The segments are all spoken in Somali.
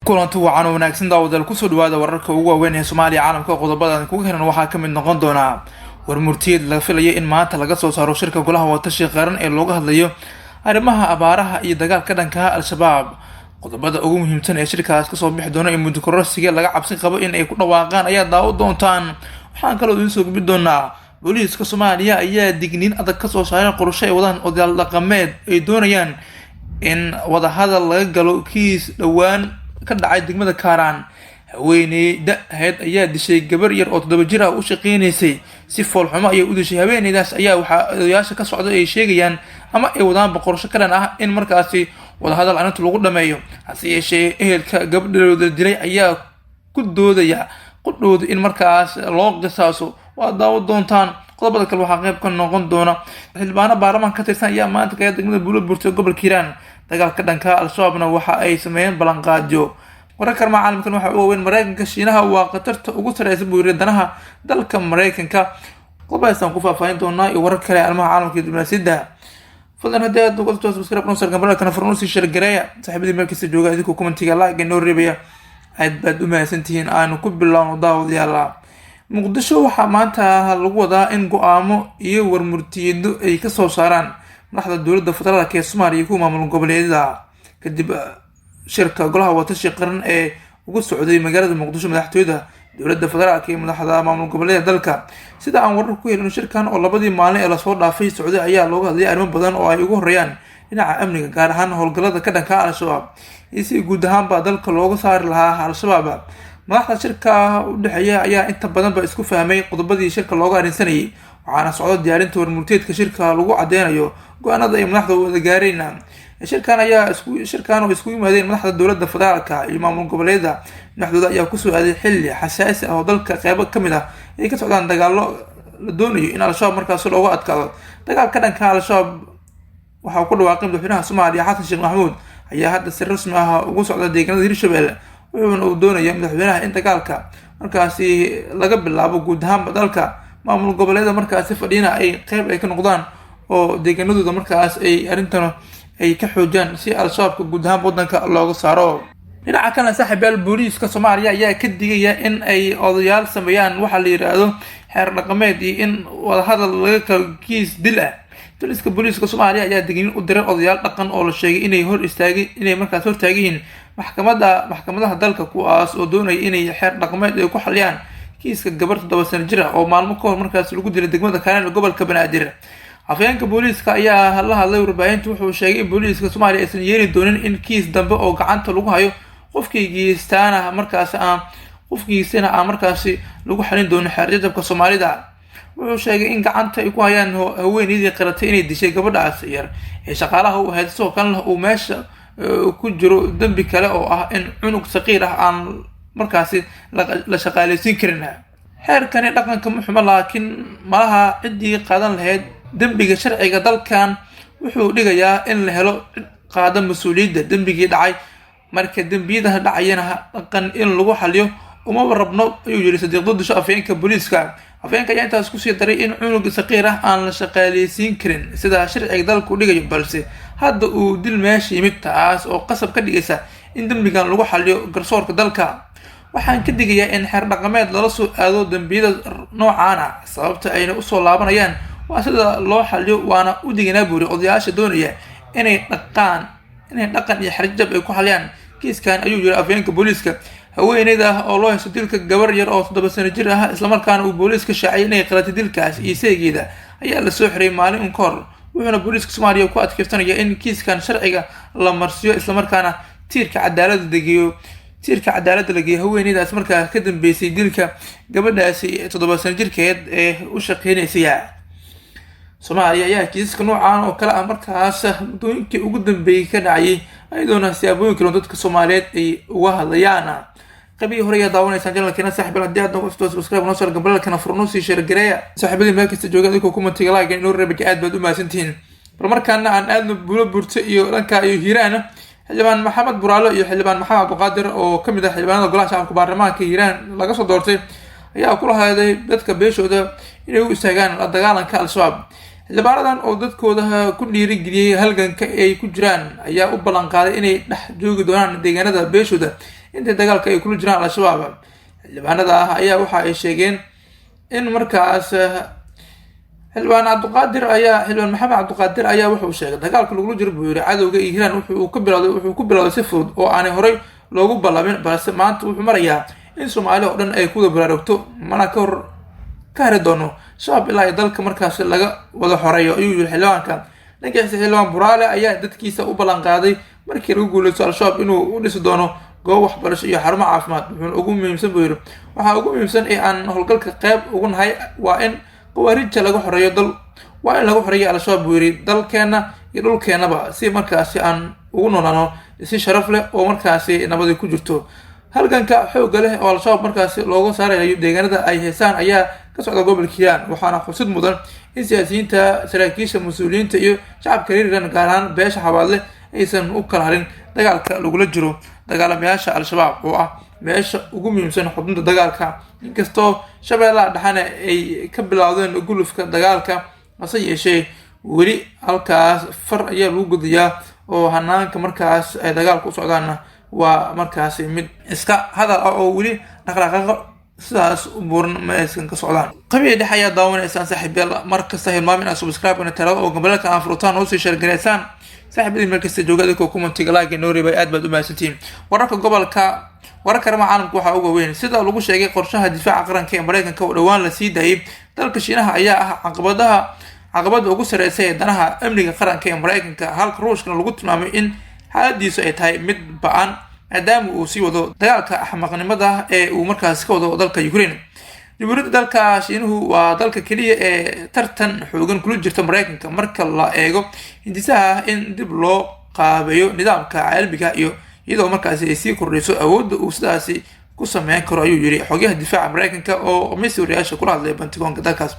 Kulanti wacan oo wanaagsan daawadaal, kusoo dhawaada wararka ugu waaweyn ee Soomaaliya, caalamka. Qodobada kuga helan waxaa kamid noqon doonaa war murtiyeed laga filayo in maanta laga soo saaro shirka golaha watashi qaran ee looga hadlayo arrimaha abaaraha iyo dagaalka dhankaha Al-Shabaab. Qodobada ugu muhiimsan ee shirkaas kasoo bixi doona ee muddo kororsiga laga cabsi qabo in ay ku dhawaaqaan ayaa daawo doontaan. Waxaan kaloo idiin soo gudbi doonaa booliiska Soomaaliya ayaa digniin adag kasoo saaray qorshe ay wadaan odayaal dhaqameed ay doonayaan in wadahadal laga galo kiis dhowaan ka dhacay degmada Kaaraan. Haweeney da ahayd ayaa dishay gabar yar oo 7 jir ah u shaqeynaysay, si foolxumo ayay u dishay. Haweeneydaas ayaa waxaa odayaasha ka socda ay sheegayaan ama ay wadaanba qorsho ka dhan ah in markaasi wadahadal arrinta lagu dhameeyo. Hase yeeshee, ehelka gabadhooda dilay ayaa ku doodaya qudhooda in markaas loo qisaaso. Waa daawo doontaan. Qodobada kale waxaa qayb ka noqon doona xildhibaano baarlamaanka ka tirsan ayaa maanta kaya degmada Buulo Burtay gobolka Hiiraan. Dagaalka dhanka Al-Shabaabna waxa ay sameeyeen ballanqaadyo. Wararka arrimaha caalamkan waxaa u waaweyn Mareykanka: Shiinaha waa khatarta ugu sareysa, buu yiri, danaha dalka Mareykanka. Qodobadaasaan ku faahfaahin doonaa iyo warar kale arrimaha caalamka iyo diblomaasiyadda. Fadlan haddii aad noqoto subscribe noo sar, gambalka furno, sii share gareeya saaxiibadii meel kasta jooga. Idinkoo commentiga like noo reebaya, aad baad u mahadsantihiin. Aanu ku bilowno, daawadayaala. Muqdisho waxaa maanta lagu wadaa in go-aamo iyo warmurtiyeedo ay kasoo saaraan madaxda dowladda federaalka ee Soomaaliya iyo kuwa maamul goboleedyada, kadib shirka golaha watashi qaran ee ugu socday magaalada Muqdisho madaxtooyada dowladda federaalka iyo madaxda maamul goboleedyada dalka. Sida aan warar ku helin, shirkan oo labadii maalin ee lasoo dhaafay socday ayaa looga hadlayay arrimo badan oo ay ugu horeeyaan dhinaca amniga, gaar ahaan howlgallada ka dhanka Al-Shabaab iyo si guud ahaanba dalka looga saari lahaa Al-Shabaab. Madaxda shirka u dhexeeya ayaa inta badanba isku fahmay qodobadii shirka looga arrinsanayay, waxaana socda diyaarinta warmurteedka shirka lagu cadeynayo go-aanada ay madaxda wada gaareen. Shirkan ayaa isku shirkan oo isku yimaadeen madaxda dowladda federaalka iyo maamul goboleedyada madaxdooda ayaa kusoo aaday xilli xasaasi ah oo dalka qeybo kamid ah ay ka socdaan dagaallo la doonayo in Al-Shabaab markaasi looga adkaado. Dagaal ka dhanka Al-Shabaab waxaa ku dhawaaqay madaxweynaha Soomaaliya Xasan Sheekh Maxamuud ayaa hadda si rasmi ah ugu socda deegaanada Hirshabelle, wuxuuna uu doonaya madaxweynaha in dagaalka markaasi laga bilaabo guud ahaanba dalka, maamul goboleeda markaasi fadhiyana ay qeyb ay ka noqdaan oo deegaanadooda markaas ay arrintan ay ka xoojaan si Al-Shabaabka guud ahaanba wadanka looga saaro. Dhinaca kalena, saaxiibayaal, booliiska Soomaaliya ayaa ka digaya in ay odayaal sameeyaan waxaa la yidhaahdo xeer dhaqameed iyo in wadahadal laga kalo kiis dil ah. Taliska booliiska Soomaaliya ayaa digniin u diray odayaal dhaqan oo la sheegay inay hor istaagay inay markaas hortaagan yihiin maxkamadaha dalka, kuwaas oo doonaya inay xeer dhaqameed ay ku xaliyaan kiiska gabar 7 sano jir ah oo maalmo ka hor markaas lagu dilay degmada Kaaraan ee gobolka Banaadir. Afhayeenka booliiska ayaa la hadlay warbaahinta. Wuxuu sheegay in booliiska Soomaaliya aysan yeeli doonin in kiis dambe oo gacanta lagu hayo qofkii geystaana markaasi aan qofkiisana aan markaasi lagu xalin doonin xeer jajabka Soomaalida. Wuxuu sheegay in gacanta ay ku hayaan haweeneydii qaratay inay dishay gabadhaas yar ee shaqaalaha u ahayd, sidoo kalena uu meesha ku jiro dembi kale oo ah in cunug saqiir ah aan markaasi la shaqaaleysiin karin. Xeerkani dhaqanka ma xumo, laakiin malaha ciddii qaadan lahayd dembiga. Sharciga dalkan wuxuu dhigayaa in la helo cid qaada mas-uuliyadda dembigii dhacay. Marka dembiyada dhacayana dhaqan in lagu xaliyo umaba rabno, ayuu yiri Sadiiq Dudusho, afhayeenka booliiska. Afhayeenka ayaa intaas kusii daray in cunug saqiir ah aan la shaqaaleysiin karin sida sharciga dalku dhigayo, balse hadda uu dil meesha yimid, taas oo qasab ka dhigaysa in dembigan lagu xaliyo garsoorka dalka. Waxaan ka digayaa in xeer dhaqameed lala soo aado dembiyada noocaan ah, sababta ayna usoo laabanayaan waa sida loo xaliyo, waana u diganaa, buuri, odayaasha doonaya inay dhaqan iyo xerjab ay ku xaliyaan kiiskan, ayuu yiri afhayeenka booliiska. Haweeneyda ah oo loo haysto dilka gabar yar oo 7 sano jir ah, islamarkaana uu booliiska shaaciyay inay qalatay dilkaas iyo seegeeda, ayaa lasoo xiray maalin un ka hor, wuxuuna booliiska Soomaaliya ku adkeysanaya in kiiskan sharciga la marsiyo, islamarkaana tiirka cadaaladda la geeyo haweeneydaas markaa ka dambeysay dilka gabadhaasi 7 sano jirkeed ee u shaqeynaysay. Soomaaliya ayaa kiisaska noocaan oo kale ah markaas muddooyinkii ugu dambeeyey ka dhacayay, iyadoona siyaabooyin kale dadka Soomaaliyeed ay uga hadlayaan. Qaybihii hore ayaa daawanaysaan channelkeena. Saaxiib, haddii aad noqoto subscribe noo sar, gambalalkana furno, sii share gareeya saaxiibadii meel kasta jooga. Idinkoo commentiga like inoo reebaya, aad baad u mahadsantihiin. Bal markaana aan aadno Buulo Burto iyo dhanka iyo Hiiraan. Xildhibaan Maxamed Buraalo iyo xildhibaan Maxamed Cabdiqaadir oo kamid ah xildhibaanada golaha shacabka baarlamaanka Hiiraan laga soo doortay ayaa kula hadlay dadka beeshooda inay u istaagaan la dagaalanka Al-Shabaab. Xildhibaanadan oo dadkooda ku dhiirigeliyey halganka ay ku jiraan ayaa u ballan qaaday inay dhex joogi doonaan deegaanada beeshooda. inta dagaalka ay kula jiraan Al-Shabaab. Xildhibaanada ah ayaa waxa ay sheegeen in markaas xildhibaan Cabdiqaadir ayaa xildhibaan Maxamed Cabdiqaadir ayaa wuxuu sheegay dagaalka lagula jiro buu yiri cadowga iyo Hiiraan wuxuu ku bilowday si fudud oo aanay horey loogu ballamin, balse maanta wuxuu marayaa in Soomaali oo dhan ay kuwada baraarugto, mana ka hor ka hari doono Shabaab ilaa dalka markaasi laga wada xoreeyo, ayuu yiri xildhibaanka. Dhankiisa xildhibaan Buraale ayaa dadkiisa u ballan qaaday markii lagu guuleysto Al-Shabaab inuu u dhisi doono goob waxbarasho iyo xarumo caafimaad. Wuxuuna ugu muhiimsan buu yiri waxaa ugu muhiimsan ee aan howlgalka qayb ugu nahay waa in qawaariijta laga xoreeyo dal, waa in laga xoreeyo Al-Shabaab buu yiri dalkeenna iyo dhulkeennaba, si markaasi aan ugu noolaano si sharaf leh oo markaasi nabadi ku jirto. Halganka xoogga leh oo Al-Shabaab markaasi looga saarayo deegaanada ay heesaan ayaa ka socda gobolka Hiiraan, waxaana xusid mudan in siyaasiyiinta, saraakiisha, mas-uuliyiinta iyo shacabka reer Hiiraan, gaar ahaan beesha Xabaadle, aysan u kala harin dagaalka lagula jiro dagaalamayaasha Al-Shabaab oo ah meesha ugu muhiimsan xudunta dagaalka. Inkastoo Shabeellaha Dhexena ay ka bilowdeen gulufka dagaalka, hase yeeshee weli halkaas far ayaa lagu gudayaa oo hanaanka markaas ay dagaalka u socdaanna waa markaasi mid iska hadal ah oo weli dhaqdhaqaaqo sidaas u buuran ma aysan ka socdaan. Qabiya dhexe ayaa daawanaysaan saaxiibyaal. Mar kasta hilmaam inaad subscribe ina tirado oo gambalelka aan furutaan oo sii sheergaraysaan saaxiibadii meel kasta jooga, adinkoo commentiga like noo reebay. Aad baad u mahadsantihiin. Wararka gobolka, wararka arrimaha caalamka waxaa uga weyn sida lagu sheegay qorshaha difaaca qaranka ee Mareykanka oo dhowaan la sii daayay, dalka Shiinaha ayaa ah caqabada ugu sareysa ee danaha amniga qaranka ee Mareykanka, halka Ruushkana lagu tilmaamay in xaaladiisu ay tahay mid ba-an maadaama uu sii wado dagaalka axmaqnimada ee uu markaas ka wado dalka Ukraine. Jamhuuriyadda dalka Shiinuhu waa dalka keliya ee tartan xoogan kula jirta Mareykanka marka la eego hindisaha in dib loo qaabeeyo nidaamka caalamiga iyo iyadoo markaasi ay sii kordhayso awoodda uu sidaasi ku sameyn karo, ayuu yiri xogyaha difaaca Mareykanka oo khamiistii wariyaasha kula hadlay Pentagonka dalkaas.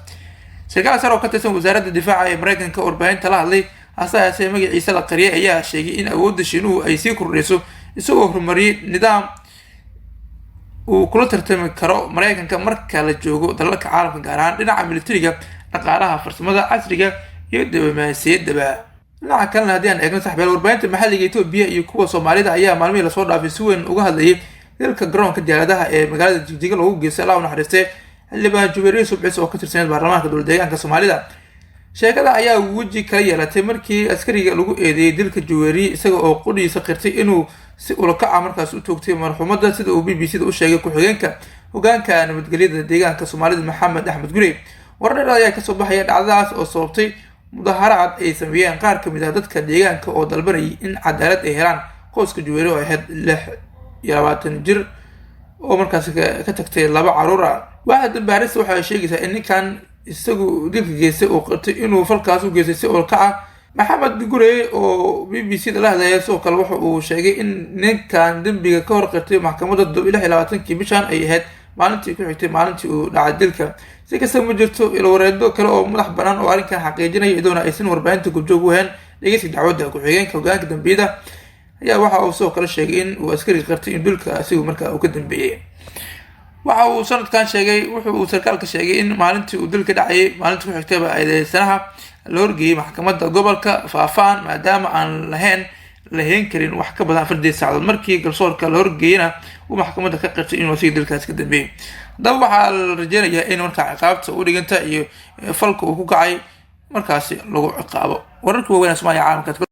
Sarkaal sare oo ka tirsan wasaaradda difaaca ee Mareykanka warbaahinta la hadlay, hase haasee magaciisa la qariyay, ayaa sheegay in awoodda Shiinuhu ay sii kordhayso, isagoo horumariyay nidaam uu kula tartami karo Mareykanka marka la joogo dalalka caalamka, gaar ahaan dhinaca militariga, dhaqaalaha, farsamada casriga iyo diblomaasiyaddaba. Dhinaca kalena haddii aan eegno saxbeel, warbaahinta maxalliga Etoobiya iyo kuwa Soomaalida ayaa maalmihii lasoo dhaafay si weyn uga hadlayay dilka garoonka diyaaradaha ee magaalada Jigjiga loogu geystay, Allah u naxariistay, xildhibaan Jubeer Subcis oo ka tirsaneed baarlamaanka dowlad deegaanka Soomaalida. Sheekada ayaa weji kala yeelatay markii askariga lagu eedeeyay dilka Juweeriye isaga oo qudhiisa qirtay inuu si ulakaca markaas u toogtay marxuumadda, sida uu BBC da u sheegay ku-xigeenka hogaanka nabadgelyada deegaanka Soomaalida Maxamed Axmed Gurey. Warar dheer ayaa kasoo baxaya dhacdadaas oo sababtay mudaharaad ay sameeyeen qaar kamid ah dadka deegaanka oo dalbanayay in cadaalad ay helaan qoyska Juweeri oo ahayd 26 jir oo markaas ka tagtay laba caruur ah. Waaxda dambaarista waxay sheegaysaa in ninkan isagu dilka geystay uu qirtay inuu falkaas u geystay si ulkaca. Maxamed Gurey oo BBC da la hadlaya sidoo kale waxa uu sheegay in ninkan dembiga ka hor qirtay maxkamadda 26-kii bishan ay ahayd maalintii ku xigtay maalintii uu dhacay dilka. Si kasta, ma jirto ilwareedo kale oo madax banaan oo arrinkan xaqiijinaya, iyadoona aysan warbaahinta goobjoog u ahayn dhegeysiga dacwadda. Ku-xigeenka hogaanka dambiyada ayaa waxa uu sidoo kale sheegay in uu askariga qirtay in dilka asigu markaa uu ka dambeeyey. Waxa uu sanadkan sheegay, wuxu uu sarkaalka sheegay in maalintii uu dilka dhacayay maalintii ku xigtayba eedeysanaha la horgeeyey maxkamadda gobolka Faafaan, maadaama aan lahayn karin wax ka badan 4 saacadood. Markii garsoorka la horgeeyena uu maxkamadda ka qirtay inuu asiga dilkaas ka dambeeyey. Haddaba waxaa la rajeynayaa in markaa ciqaabta u dhiganta iyo falka uu ku kacay markaasi lagu ciqaabo. Wararkii waaweyn ee Soomaaliya caalamka.